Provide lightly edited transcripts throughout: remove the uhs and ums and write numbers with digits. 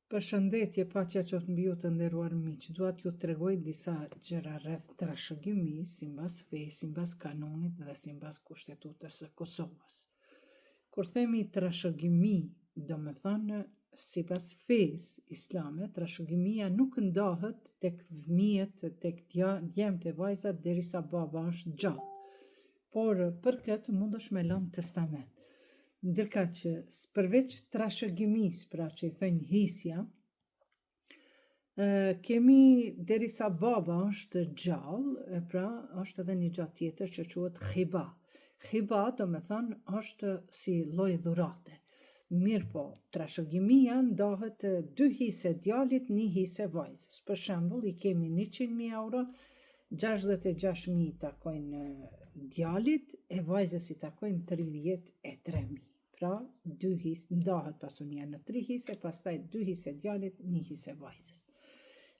Përshëndetje, paqja qoftë mbi ju të nderuar miq. Dua t'ju tregoj disa gjëra rreth trashëgimisë simbas fesë, simbas kanunit dhe simbas kushtetutës së Kosovës. Kur themi trashëgimi, domethënë sipas fesë islame, trashëgimia nuk ndahet tek fëmijët, tek djemtë e vajzat derisa baba është gjallë. Por për këtë mundesh me lënë testament. Ndërkaq, përveç trashëgimisë, pra që i thojnë hisja, kemi derisa baba është gjallë, e pra është edhe një gja tjetër që quhet hiba. Hiba, domethonë, është si lloj dhurate. Mirëpo, trashëgimia ndahet dy hise djalit, një hise vajzës. Për shembull, i kemi 100.000 euro, 66.000 i takojnë djalit, e vajzës i takojnë 33.000. Pra, dy hise, ndahet pasunia në tri hise, pastaj dy hise djalit, një hise vajzës.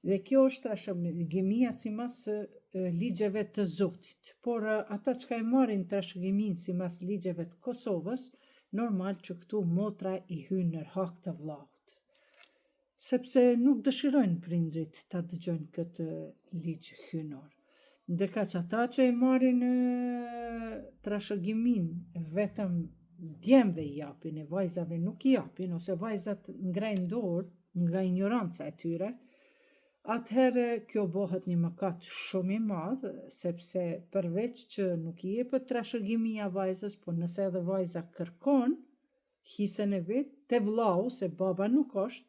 Dhe kjo është trashëgimia simas ligjeve të Zotit. Por ata çka e marrin trashëgiminë simas ligjeve të Kosovës, normal që këtu motra i hyn në hak të vllaut. Sepse nuk dëshirojnë prindrit ta dëgjojnë këtë ligj hyjnor. Ndërkaq ata që e marrin trashëgiminë vetëm djemve i japin e vajzave nuk i japin ose vajzat ngrejnë dorë nga injoranca e tyre, atëherë kjo bëhet një mëkat shumë i madh, sepse përveç që nuk i jepet trashëgimia vajzës, po nëse edhe vajza kërkon hisen e vet te vllau, se baba nuk është,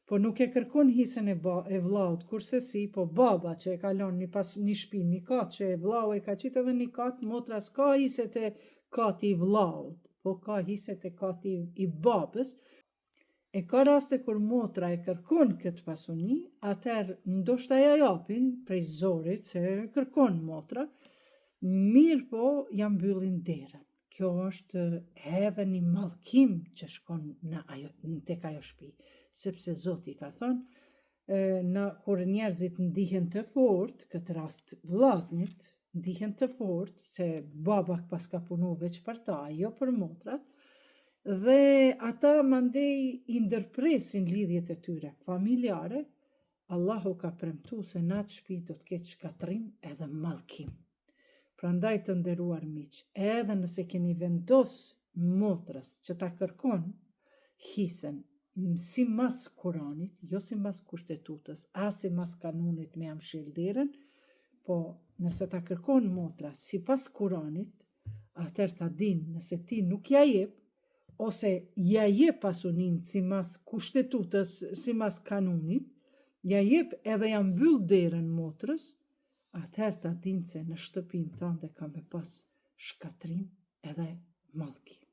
po nuk e kërkon hisen e, ba, e vllaut kursesi, po baba që e ka lënë një pas një shtëpi, një kat që e vllau e ka qitë edhe një kat, motra s'ka hise te kati i vllaut, po ka hise te kati i babës, E ka raste kur motra e kërkon këtë pasuni, atëherë ndoshta ja japin prej zorit se e kërkon motra, mirëpo ja mbyllin derën. Kjo është edhe një mallkim që shkon në ajo, në tek ajo shtëpi, sepse Zoti ka thënë, në kur njerëzit ndihen të fortë, këtë rast vllaznit ndihen të fortë se baba paska punu veç për ta, jo për motrat, dhe ata mandej i ndërpresin lidhjet e tyre familjare, Allahu ka premtu se në atë shtëpi do të ketë shkatërrim edhe mallkim. Prandaj të nderuar miq, edhe nëse keni vendos motrës që ta kërkon hisen simas Kuranit, jo simas kushtetutës, as simas kanunit me ja mshel derën, po nëse ta kërkon motra sipas Kuranit, atëherë ta din nëse ti nuk ja jep, ose ja jep pasuninë simas kushtetutës, simas kanunit, ja jep edhe ja mbyll derën motrës, atëherë ta din se në shtëpinë tënde ka me pas shkatërrim edhe mallkim.